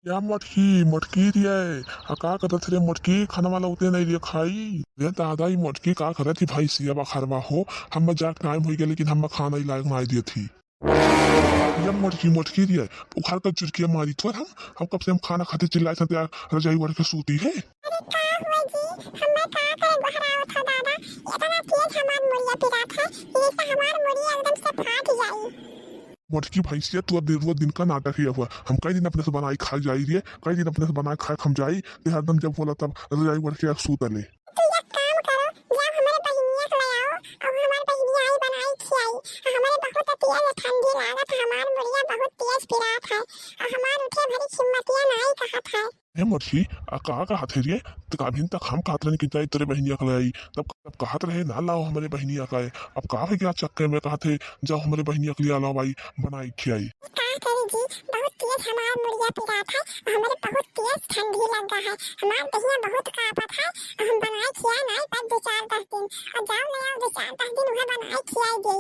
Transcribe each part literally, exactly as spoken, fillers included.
या मोटकी, मोटकी रे, आ का करत रे मोटकी, खाना वाला उते नहीं रे खाई। रे दादा, ई मोटकी का करत ही भैंसिया बखरवा हो, हम जाके टाइम होई गया, लेकिन हम खाना ही लायक ना दिए थी। या मोटकी, मोटकी रे, उखाड़ कर चुरकिया मारी थोर हम, हम कब से हम खाना खाते चिल्लाए थे, रजाई ओढ़ के सूती है। अरे का हुआ जी, हम का करे गोहरावत हो दादा, इतना तेज हमार मुड़िया पिरात है, जैसे हमार मुड़िया एकदम से फाट जाई। मोटकी भैंसिया, तू अब रोज दिन का नाटक ही हुआ। हम कई दिन अपने से बनाई खाए जाई रे, कई दिन अपने से बनाई खाए हम जाई, ते हरदम जब होला तब रजाई ओढ़ के सूत ले। तू एक काम करो, जाओ हमारे बहिनिया के ले आओ, और हमारे बहिनिया आई बनाई खियाई, हमारे बहुत तेज ठंडी लागत है, हमार मुड़िया बहुत तेज पिरात है, और हमार उठे भरी हिम्मतिया नाई कहत है। हे मोटकी, आ का कहत है रे? त अभिन तक हम कहत रहनी कि जाई तोरे बहिनिया के ले आई, तब, तब कहत रहे ना लाओ हमरे बहिनिया का है। अब का हो गया चक्कर में कहत है जाओ हमरे बहिनिया के लिए लाओ आई, बनाई खियाई। का करी जी, बहुत तेज हमार मुड़िया पिरात है, हमरे बहुत तेज ठंडी लग गया है, हमार दहिया बहुत कांपत है, हम बनाई खिया नाई पर दो चार दस दिन, और जाओ ले आओ दो चार दस दिन वहाँ बनाई खियाई दे।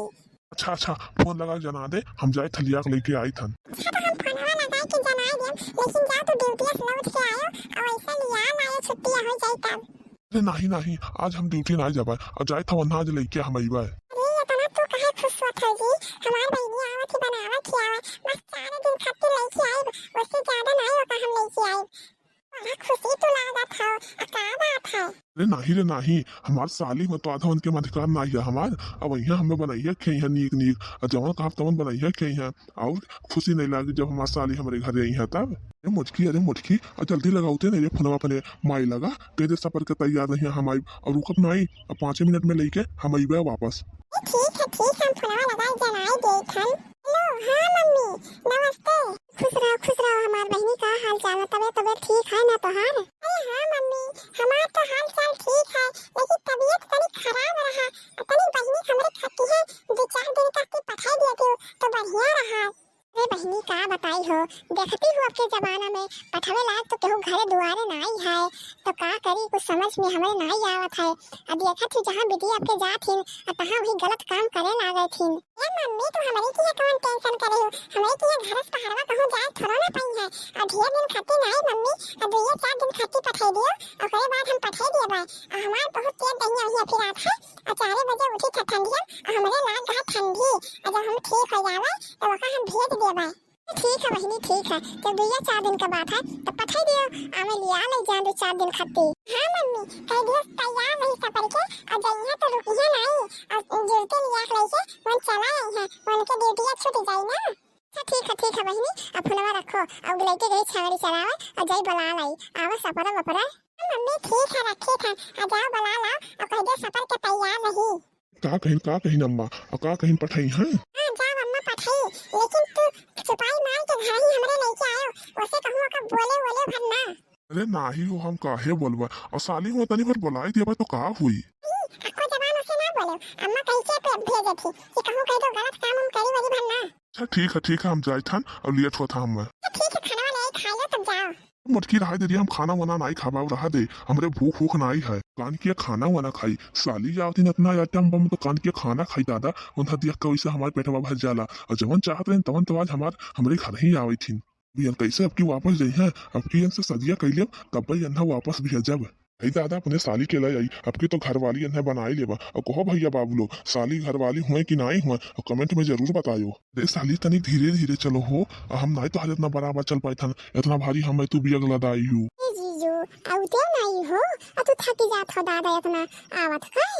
अच्छा, अच्छा, फोन लगा के जना दे, हम जाई थलिया के लेके आई थन। अच्छा, तो हम फोनवा लगाई के जनाई देम, लेकिन जाओ तू ड्यूटी से लौट के आयो, और ऐसे लिया लायो छुट्टी हो जाई तब। अरे नहीं, नहीं, आज हम ड्यूटी ना जाबा, और जाए था वहाँ आज लेके हम अइबा। अरे, इतना तू काहे खुश होत है जी? हमार बहिनी आवत ही बनावत ही आवे, बस चार दिन खातिर लेके आइब, उससे ज्यादा नहीं होता हम लेके आइब। बड़ा खुशी तो लागत हो, आ का बात है? अरे नाही रे नाही, हमार साली में तो आधा उनके में अधिकार नाही है हमार। अब यहाँ हमें बनैया खियाई है नीक नीक, आ जवन कहब तवन बनैया खियाई है। और खुशी नहीं लागी जब हमार साली हमरे घर आई है तब। ए मोटकी, अरे मोटकी, आ जल्दी लगाओ ते नहीं रे फोनवा अपने माई लगा, कह दे सपर के तैयार रही हम आइब, और रुकब नहीं, अब पाँचे मिनट में लेके हम अइबे वापस। ए, ठीक है, ठीक है, हम फोनवा लगा जनाई देत हन। हेलो, हाँ मम्मी, नमस्ते। खुश रहो, खुश रहो हमार बहिनी, का हाल चाल है? तबियत, तबियत ठीक है ना तोहार? अरे हाँ मम्मी, हमार तो हाल चाल ठीक है, लेकिन तबियत तनी खराब रहा। तनी बहिनी हमरे खाती है, दो चार दिन का के पठाई देती हो तो बढ़िया रहा। अरे बहिनी का बताई हो, देखती हो अब के जमाना में पठवे लायक तो केहू घरे दुआरे नाई है, तो का करी, कुछ समझ में हमरे नाई आवत है। अब देखत ही जहाँ बिटिया अब के जात हिन, आ तहाँ वही गलत काम करे लागत हिन। ए मम्मी, तू हमरे किया कौन टेंशन करे हो? हमरे किया घर से बाहरवा कहूँ जाए थोड़ो ना पाई है। और ढेर दिन खाती नहीं मम्मी, और दुइये चार दिन खाती पठाई दियो, ओकरे बाद हम पठाई दिए बा। और हमार बहुत तेज दहिया वहिया पिरात है, और चारे बजे उठी था ठंडिया, और हमरे लाग गया ठंडी, और जब हम ठीक हो जावे, तो ओका हम भेज देबे। ठीक है बहिनी, ठीक है, जब दुइये चार दिन का बात है, तब पठाई दियो, आवे लिया ले जान दो चार दिन खाती। हाँ मम्मी, कह दियो तैयार रही सफर के, और जइहे तो रुकिहे नहीं, और जुरते लिया के लेके मन चला आई है, मन के ड्यूटिया छूट जाई ना। अच्छा ठीक है, ठीक है बहिनी, अब फोनवा रखो, अब लइके गई छांगड़ी चरावे, और जाई बुला लाई, आवा सपरा वपरा। मम्मी ठीक है, रखी था, आ जाओ बुला लाओ, और कह दे सफर के तैयार रही। का कहिन, का कहिन अम्मा, और का कहिन पठाई हैं? हाँ जाओ अम्मा पठाई, लेकिन तू छुपाई मार के घर ही हमरे लेके आयो, उसे कहूँ का बोले बोले भर ना। अरे नाही हो, हम काहे बोलबा? और साली हो तनी भर बुलाई दिया तो का हुई? अक्को जबान उसे ना बोलो, अम्मा कही के पे भेजे थी कि कहूँ कह दो गलत काम हम करी वरी भर ना। अच्छा ठीक है, ठीक है, हम जाए थान और लेट होता हम। अच्छा ठीक है, खाना वाला आई खा लो तब जाओ। मोटकी रहा दे दिया, हम खाना वाना नाई खाबा, रहा दे, हमरे भूख वूख नाई है। कान किया खाना वाना खाई, साली जावती न इतना आइटम बम तो कान किया खाना खाई दादा, उन्हें देख के वैसे हमार पेटवा भर जाला। और जवन चाहत रहे तवन तो आज हमार, हमरे घर ही आवे थी। अब यन कैसे अब की वापस जाई हैं? अब की यन से सदिया कैले, तब भाई यन्हा वापस भेजब। हे दादा, अपने साली के लाई आई, अब की तो घरवाली यन्हा बनाई लेबा। और कहो भैया बाबू लोग, साली घरवाली हुए कि नाई हुए, और comment में जरूर बतायो। रे साली, तनिक धीरे धीरे चलो हो, हम नाई तोहरे इतना बराबर चल पाए थन, इतना भारी हमें तू बियग लदाई हूँ। ए जीजू, आउते नाई हो, आ तू थकी जात हो दादा, इतना आवत है।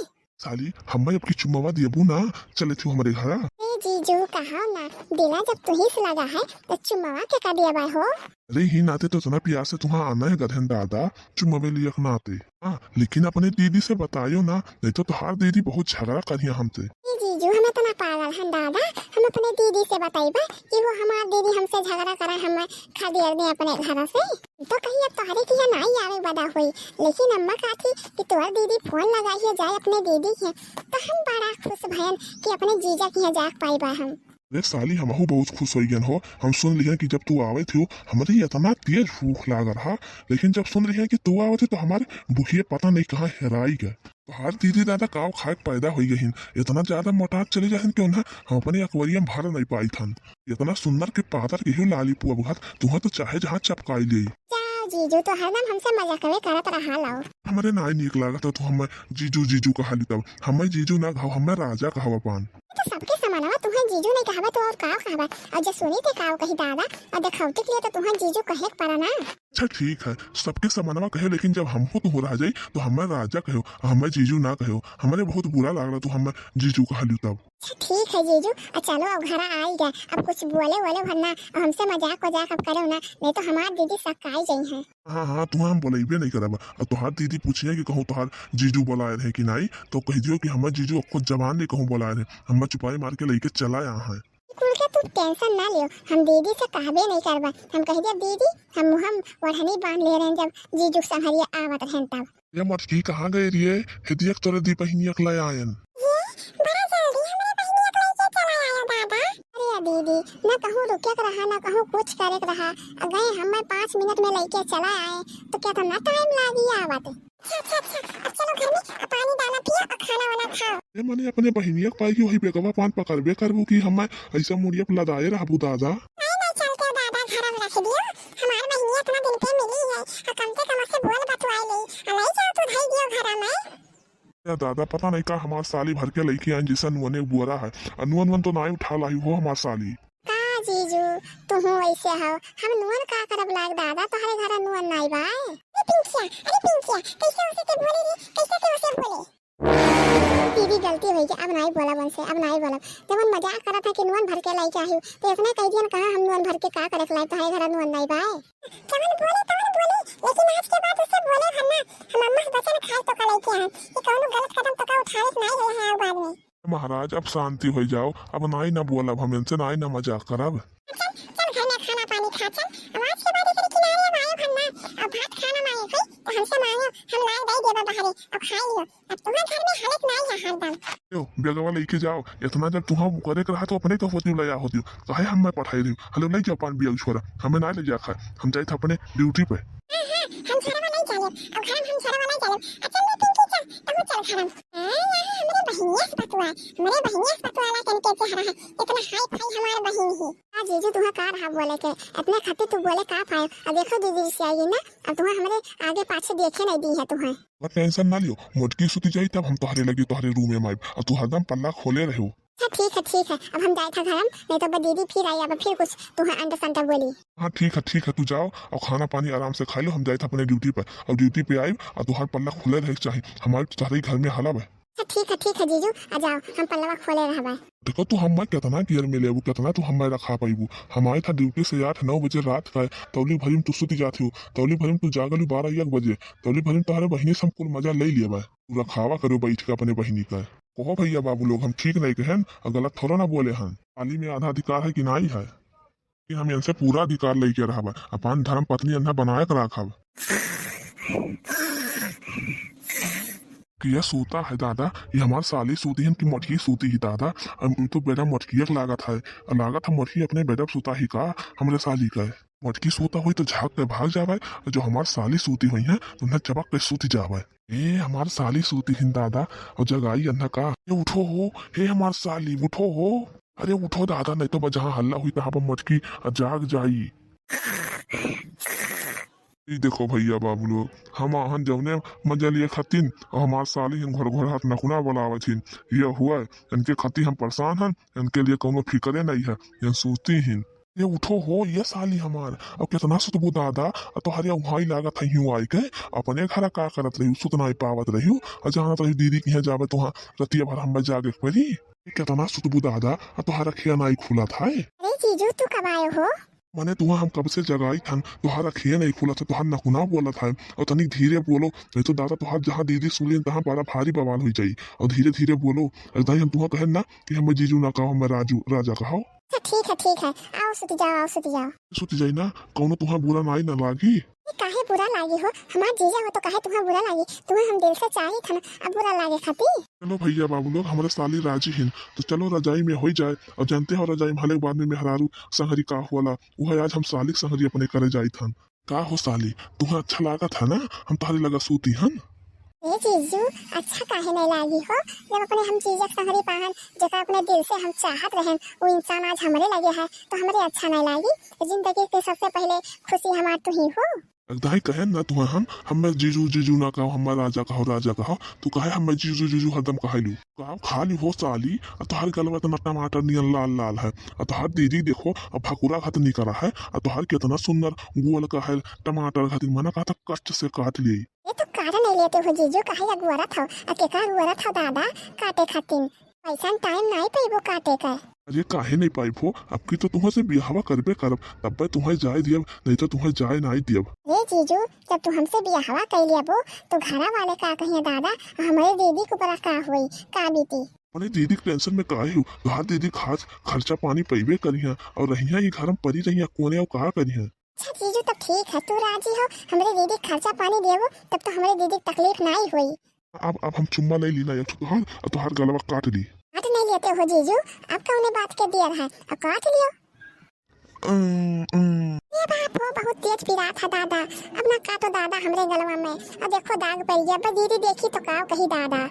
साली, हमें अब की चुम्मवा दियबू ना, चले तू हमरे घरा। ए जीजू, कहो ना, दिला जब तुही से लगा है, तो चुम्मवा के का दियबा हो? अरे, ही नाते तो इतना प्यार से तुहाँ आना है गधन दादा, चुम्मवे लियक नाते। हाँ, लेकिन अपने दीदी से बतायो ना, नहीं तो तुहार दीदी बहुत झगड़ा करिया हमसे। ए जीजू, हम इतना पागल हन दादा, हम अपने दीदी से बताइबा कि वो हमार दीदी हमसे झगड़ा करा, हम खदेड़ दे अपने घर से। तो कहीं अब तोहरे किया नाई आवे बदा होई, लेकिन अम्मा कहती कि तोहर दीदी फोन लगाई है जाए अपने दीदी के, तो हम बड़ा खुश भयन कि अपने जीजा के यहाँ जाके पाइबा हम। अरे साली, हमहू बहुत खुश होइ गयन हो। हम सुन लिहन कि जब तू आवत हो, हमरे इतना तेज भूख लाग रहा, लेकिन जब सुन लिहन कि तू आवत हो, तो हमारे भूखिए पता नहीं कहाँ हेराई गए। तोहार दीदी दादा काव खाए के पैदा होइ गहिन, इतना ज्यादा मोटात चले जाहिन कि उन्हें हम अपने अकबरिया में भर नहीं पाई थन। इतना सुंदर के पातर के हो लाली पुआ बघत, तुहा तो चाहे जहाँ चपकाई ले। जाओ जीजू, तो हरदम हमसे मजाकवे करत रहा लाओ। हमरे नाई नीक लागत हो, तू हमें जीजू जीजू कहा ली तब। हमें जीजू ना कहो, हमें राजा कहो अपन। तो सबके समानवा तुम्हें जीजू नहीं कहबे तो और काव कहबे? और जे सुनी थे काव कही दादा, और देखौती के लिए तो तुम्हें जीजू कहे के पड़ा ना। अच्छा ठीक है, सबके समानवा कहे, लेकिन जब हमको तू रह जाई तो हमें राजा कहो, हमें जीजू ना कहो। हमरे बहुत बुरा लागला तू हमें जीजू कहा ली तब। अच्छा ठीक है जीजू, आ चलो अब घरा आई गए, अब कुछ बोले वोले भर ना, अब हमसे मजाक वजाक अब करो ना, नहीं तो हमार दीदी सक्काई गई है। हाँ हाँ, तुहा हम बोलइबे नहीं करब। अब तोहार दीदी पूछिए कि कहूँ तोहार जीजू बोलाए रहे कि नहीं, तो कह दियो कि हमार जीजू खुद जबान नहीं कहूँ बोलाए रहे, हम चुपाई मार के लेके चला आया है। कुल के तू टेंशन ना लियो, हम दीदी से कहबे नहीं करबा। हम कह दिया दीदी, हम मुँह में ओढ़नी बांध ले रहे हैं जब जीजू संहरिया आवत रहन तब। ये मटकी कहाँ गई रही है? हिदिया के तोरे दी बहिनिया के ले आयन। ये बड़ा जल्दी हमरे बहिनिया के लेके चला आया दादा। अरे दीदी, ना कहूँ रुके के रहा, ना कहूँ कुछ करे के रहा। आ गए हमें पाँच मिनट में लेके चला आए, तो क्या तो ना टाइम लागी आवत? अच्छा, अच्छा, अच्छा, अब चलो घर में, अब पानी डाला पिया और खाना वाना खाओ। ए, मने अपने बहिनिया के पाई की वही बेगवा पान पकड़बे करबू कि हमें ऐसा मुड़िया पे लदाए रहबू दादा? नहीं, नहीं, चलते दादा घर में रख दियो, हमार बहिनिया इतना दिन पे मिली है, और कम से कम उससे बोल बतवाए ले, और ले जाओ तू धई दियो घर में। ए दादा, पता नहीं का हमार साली भर के लइके आइन जैसा नुअने बुअरा है, और नुअन वन तो नाई उठा लाई हो हमार साली। का जीजू, तुहू वैसे हो? हम नुअन का करब लाग दादा, तोहरे घर नुअन नाई बाय। अरे पिंकिया, अरे पिंकिया, कैसे उसे ते बोले रे? कैसे ते उसे बोले? दीदी गलती होई गई, अब नाई बोलब उनसे, अब नाई बोलब। जब हम मजाक करत है कि नुअन भर के लाई चाहिए, तो इसने कह दियन कहाँ हम नुअन भर के का करे लाई, तोहरे घर नुअन नाई बाय। जवन बोले तवन बोले, लेकिन आज के बाद उसे बोले भर ना, हम अम्मा से वचन खाए तो का लइके हैं, ये कौनो गलत कदम तो का उठावे के नाई है यहाँ बाद में। महाराज, अब शांति हो जाओ, अब नाई ना बोलब, हम इनसे नाई ना मजाक करब। चल, चल घर में खाना पानी खा, चल। अब आज के बाद एकरे किनारे अब आयो भर ना, अब भात खाना मांगे कोई, तो हमसे मांगो, हम लाई दे देबा बाहरे, अब खा लियो। अब तुम्हारे घर में हालत नाई है हरदम। यो, बेगवा लेके जाओ, इतना जब तुहा करे के रहा तो अपने तो होती ले आ होती, काहे हम मैं पठाई रही? हलो, ले जाओ पान बिया छोरा, हमें ना ले जा खा, हम जाए थे अपने ड्यूटी पे। हाँ, हाँ, हम झरवा नहीं जाने, अब घर में हम झरवा नहीं जाने। अच्छा ले पिंकी, चल, तू चल घर में। हाँ, यहाँ हमरे बहिनिया से बतुआ, हमरे बहिनिया से बतुआ ला कन के चेहरा है, इतना हाई फाई हमार बहिन ही। का जीजू, तुहा का रहा बोले के? इतने खातिर तू बोले का पाए? अब देखो दीदी रिसियाई ना, अब तुहा हमरे आगे पाछे देखे नहीं दी है तुहा। अब टेंशन ना लियो, मोटकी सुती जाई तब हम तोहरे लगी तोहरे रूम में आइब। अब तू हरदम पल्ला खोले रहो। अच्छा ठीक है, ठीक है, अब हम जाए था घर में, नहीं तो अब दीदी फिर आई, अब फिर कुछ तुहा अंडा संडा बोली। हाँ ठीक है, ठीक है, तू जाओ और खाना पानी आराम से खा लो, हम जाए था अपने ड्यूटी पर। अब ड्यूटी पे आइब और तुहार पल्ला खुले रहे के चाही, हमारे तोहरे घर में हला बा। अच्छा ठीक है, ठीक है जीजू, आ जाओ, हम पल्लवा खोले रहबे। देखो तू हमें कितना केयर में लेबू, कितना तू हमें रखा पाइबू। हम आए था ड्यूटी से आठ नौ बजे रात का, तौली भरी में तू सुती जाती हो, तौली भरी में तू जागलू बारह एक बजे, तौली भरी में तोहरे बहिनी से हम कुल मजा ले लिया बा। तू रखावा करो बैठ के अपने बहिनी का। कहो भैया बाबू लोग, हम ठीक नहीं कहन और गलत थोड़ा ना बोले हन। खाली में आधा अधिकार है कि नाई है? कि हम इनसे पूरा अधिकार लेके रहब, अपन धर्म पत्नी अन्हा बनाए के रखब। कि यह सूता है दादा, ये हमार साली सूती है कि मोटकी सूती ही दादा? अब उ तो बेटा मोटकिया के लागत है, लागत है मोटकी अपने बेटा पे सूता ही का, हमरे साली का। मोटकी सूता हुई तो झाग के भाग जावे, जो हमार साली सूती हुई है, तो उन्हें चबक के सूती जावे। ए, हमार साली सूती हिन दादा, और जगाई अन्हा का। ए, उठो हो, हे हमार साली, उठो हो। अरे उठो दादा, नहीं तो बा जहाँ हल्ला हुई, तहाँ पर मोटकी जाग जाई। ई देखो भैया बाबू लोग, हम आहन जौने मजा लिए खातिन, और हमार साली हिन घर घर हाथ नकुना बोलावत हिन। ये हुआ, इनके खातिर हम परेशान हन, इनके लिए कौनो फिक्रे नहीं है, ये सूती हिन। ये उठो हो, ये साली हमार, अब कितना सुतबू दादा, अब तोहरे उहाँ ही लागत है यूं आई के, अपने घर का करत रही, सुत नहीं पावत रही, और जानत रही दीदी के यहाँ जाबे तो हाँ रतिया भर हम जागे के पड़ी। ये कितना सुतबू दादा, अब तोहरा खिया नहीं खुलत है। अरे जीजू, तू कब आयो हो? मने तुहा हम कब से जगाई थन, तोहार अखिए नहीं खुलत है, तोहार नकुना बोलत है, और तनिक धीरे बोलो, नहीं तो दादा तोहार जहाँ दीदी सुनिन तहाँ बड़ा भारी बवाल हो जाई, और धीरे धीरे बोलो, और दाई हम तुहा कहन ना कि हमें जीजू ना कहो, हमें राजू, राजा कहो। अच्छा ठीक है, ठीक है, आओ सुती जाओ, आओ सुती जाओ। सुती जाई ना, कौनो तुहा बुरा नाई ना लागी। ये काहे बुरा लागी हो, हमार जीजा हो तो काहे तुहा बुरा लागी? तुहा हम दिल से चाहित हन, अब बुरा लागे खाती? चलो भइया बाबू लोग, हमरा साली राजी हिन, तो चलो रजाई में होइ जाए। अब जानते हो रजाई में हले बाद में मेहरारू संहरी का होला, उहे आज हम साली के संहरी अपने करे जाइत हन। का हो साली, तुहा अच्छा लागत है ना, हम तोहरे लगा सूती हन? ए जीजू, अच्छा काहे नहीं लागी हो, जब अपने हम जीजा के संहरी पाहन, जेका अपने दिल से हम चाहत रहन, वो इंसान आज हमरे लगे है, तो हमरे अच्छा नहीं लागी? जिंदगी के सबसे पहले खुशी हमार तू ही हो। अगदाई कहे ना तुहा हम, हमें जीजू जीजू ना कहो, हमें राजा कहो, राजा कहो, तू काहे हमें जीजू जीजू हरदम कहेलू? का खाली हो साली, आ तोहार गलवा इतना टमाटर नियन लाल लाल है, आ तोहार दीदी देखो, अब भकुरा घात निकरा है, आ तोहार कितना सुंदर गोल का है टमाटर घात, मना कहा था कष्ट से काट लिए। ये तो काट नहीं लेते हो जीजू, काहे अगुआरत हो? आ केका अगुआरत हो दादा काटे खातिन? ऐसन टाइम नहीं पैबो काटे का। अरे काहे नहीं पाइब हो, अब की तो तुहा से बियाहवा करबे करब, तब्बे तुहा जाए दियब, नहीं तो तुहा जाए नहीं दियब। रे जीजू, जब तू हमसे बियाहवा कर लियबो तो घरा वाले का कहिए दादा, हमरे दीदी के ऊपर का होई, का बीती? अपने दीदी के टेंशन में काहे हो, तोहार दीदी खास खर्चा पानी पैबे करिहा और रहिया ही घर में परी रहिया, कोने और का करिहा? अच्छा जीजू, तब ठीक है, तू राजी हो, हमरे दीदी के खर्चा पानी देबो, तब तो हमरे दीदी के तकलीफ नहीं होई। अब, अब हम चुम्मा ले ली ना, एक ठो तोहार, और तोहार गलवा काट ली। काट नहीं लेते हो जीजू, अब कौने बात के देर है, अब काट लियो। उम, उम। ये बाप हो, बहुत तेज पिरात है दादा, अब ना काटो दादा हमरे गलवा में, अब देखो दाग पड़ गया, अब दीदी देखी तो का कही दादा।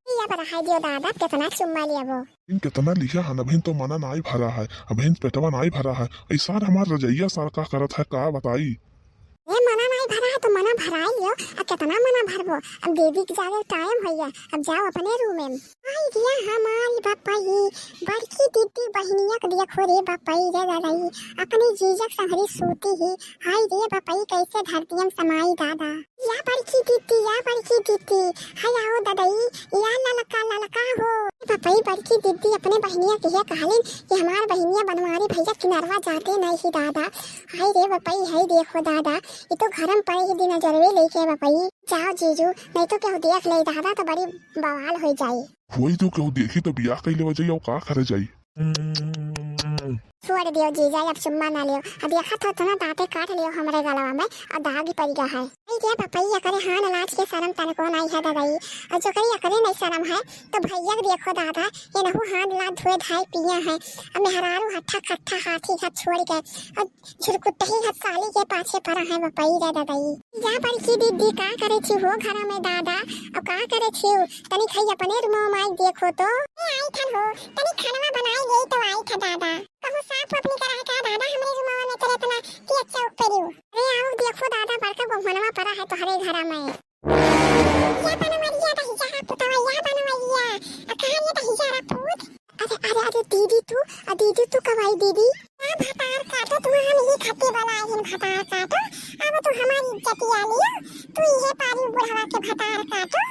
ये अब रहाई दियो दादा, कितना चुम्मा लिया वो। इन कितना लिया है, अबहिन तो मना नाई भरा है, अबहिन पेटवा नाई भरा है। ऐसा हमार रजैया सार का करत है, का बताई? ए, मना नाई भरा है तो मना भराई लियो। अब कितना मना भरबो, अब दीदी के जागे टाइम होइया, अब जाओ अपने रूम में। आई दिया हमारी बपई, बड़की दीदी बहनिया के देखो रे बपई रे दादाई, अपने जीजक संगरी सूती ही। हाय रे बपई, कैसे धरती में समाई दादा। या बड़की दीदी, या बड़की दीदी, हाय आओ ददई, या ललका ललका हो। बपई बड़की दीदी अपने बहनिया के कहलिन कि हमार बहनिया बनवारी भैया किनरवा जाते नहीं ही दादा। हाय रे बपई, हाय देखो दादा, ये तो घरम पड़े ही दिन जरवे लेके बपई। जाओ जीजू, नहीं तो केहू देख ले दादा तो बड़ी बवाल हो जाई। वही तो केहू देखी तो बियाह कइले हो जाई और का करे जाई। छोड़ दियो जीजा, अब चुम्मा ना लियो। अब देखत हो तो ना दांते काट लियो हमरे गलवा में और दाग ही पड़ गया है। नहीं रे बपई, एकरे हान लाज के शरम तनको नहीं है ददई। और जो करी एकरे नहीं शरम है तो भैया के देखो दादा, ये नहु हान लाज धोए धाए पिया है। अब मेहरारू हट्ठा कट्ठा हाथी हाथ छोड़ के और झुरकुटही हाथ साली के पाछे पड़ा है बपई रे ददई। या बड़की दीदी का करे छी हो घर में दादा, अब का करे छी? तनी खाई अपने रूम में आई देखो तो। ए आई थन हो, तनी खानवा बनाई गई तो आई था दादा। कहूँ साफ अपनी करा है का दादा, हमरे रूमवा में तेरे इतना कि अच्छा ऊपरी हो। अरे आओ देखो दादा, बड़का बहुमनवा पड़ा है तोहरे घरा में। या बनवरिया दहिजरा पुतवा, या बनवरिया। आ कहाँ ये दहिजरा पूत? अरे, अरे, अरे दीदी तू, आ दीदी तू कब आई दीदी? का भतार काटो, तू हम ही खाती वाला आई हन भतार काटो। अब तू हमारी इज्जतिया लियो, तू इहे पारी बुढ़वा के भतार काटो।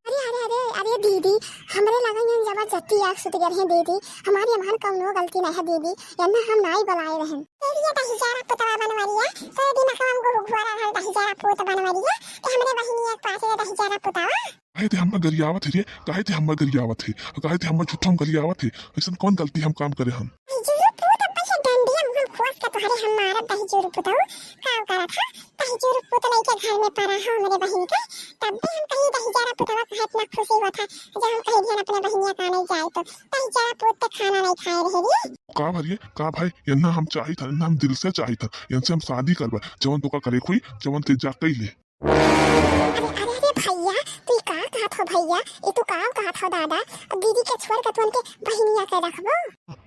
अरे, अरे, अरे, अरे दीदी, हमरे लगे यहाँ जबरदस्ती आग सुत गए हैं दीदी, हमारी हमार कौनो गलती नहीं है दीदी, यन्ना हम नाई बुलाए रहन। तेरी ये दहिजरा पुतवा बनवरिया, तेरे दिमाग में गुरु घुआरा रहल दहिजरा पूत बनवरिया, कि हमरे बहिनिया के पास ये दहिजरा पुतवा। काहे ते हम्मा गरियावत है रे? काहे ते हम्मा गरियावत है? काहे ते हम्मा झूठम गरियावत है? ऐसन कौन गलती हम काम करे हन? दहिजरा पूत अब से डंडिया मुहम खोस के तोहरे हम मारब दहिजरा पुतवा। का करत हा? दहिजरा पूत लइके घर में पड़ा है हमरे बहिन के, तब भी हम कहीं दहिजरा पुतवा कहे इतना खुशी हुआ था, जब हम कहीं भी अपने बहिनिया का नहीं जाए तो दहिजरा पूत के खाना नहीं खाए रहे रे। का भरिए, का भाई, यन्ना हम चाहित हन, यन्ना हम दिल से चाहित हन, यन से हम शादी करबे, जवन तोका करे खोई, जवन ते जा कई ले। अरे, अरे, अरे भैया, तू ई का कहत हो भैया? ई तू का कहत हो दादा? अब दीदी के छोड़ के तू उनके बहिनिया के रखबो?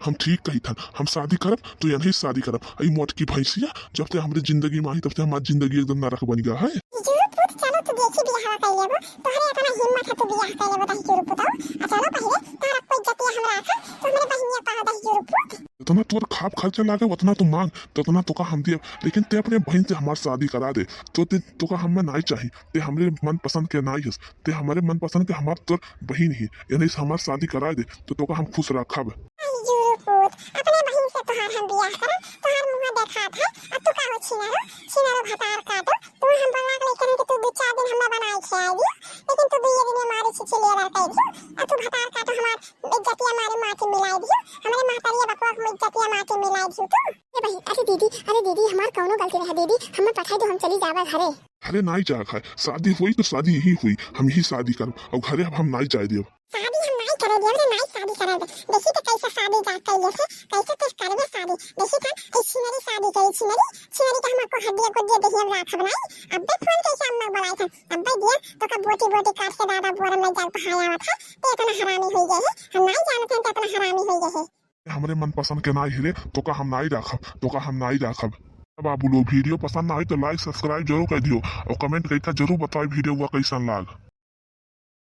हम ठीक कही थन, हम शादी करब तो यनही शादी करब। ई मोटकी भैंसिया जब से हमरे जिंदगी में आई तब से हमार जिंदगी एकदम नरक बन गया है। जरूर पूत, चलो तू देखी बियाह कर लेबो, तोहरे इतना हिम्मत है तू बियाह कर लेबो दही जरूर पुताऊ। आ चलो पहले तोहरा कोई जतिया हमरा था, तू हमरे बहिनिया पा दही जरूर पूत। जितना तोर खाप खर्चा लागे उतना तू मांग, तो उतना तोका हम दियब, लेकिन ते अपने बहिन से हमार शादी करा दे। तो ते तोका हमें नाई चाही, ते हमरे मनपसंद के नाई हस, ते हमरे मनपसंद के हमार तोर बहिन ही, यानी से हमार शादी करा दे, तो तोका हम खुश रखब। आई जूरू पूत, अपने बहिन से तोहार हम बियाह करब, तोहार मुंह देखात है, अब तू का हो छिनारो, छिनारो भतार काटो, तू हम बंगला के लेकर कि तू दो चार दिन हमें बनाए खियाए दियो, लेकिन तू दुइये दिन में मारे छिछे लेबर कर दियो, अब तू भतार काटो हमार इज्जतिया मारे माटी मिलाए दियो, हमरे महतरिया बकवा को इज्जतिया माटी मिलाए दियो तू। ये अरे दीदी, अरे दीदी, हमार कौनो गलती रहे दीदी, हमें पठाई दो, हम चली जाबे घरे। अरे नाई जाए खाए, शादी होई तो शादी यही होई, हम ही शादी करब, और घरे अब हम नाई जाए देब। शादी हम नाई करे देब रे, नाई शादी करे दे। देखी तो कैसे शादी जा कैले से, कैसे तो करबे शादी। देखी था, ई छिनरी शादी करी, छिनरी, छिनरी के हम आपको हड्डिया गुड्डिया देही हम राखब नाई। अब्बे फोन कैसे अम्मा बुलाई था, अब्बे दिया तो का बोटी बोटी काट के दादा बोरम में जाए पहाया आवत है, तो इतना हरामी होई गए है, हम नाई जानते हैं तो इतना हरामी होई गए है। हमरे मनपसंद के नाई हिरे, तोका हम नाई राखब, तोका हम नाई राखब। बाबू लोग, video पसंद ना आई तो like subscribe जरूर कर दियो और comment करके जरूर बताओ video हुआ कैसन लाग।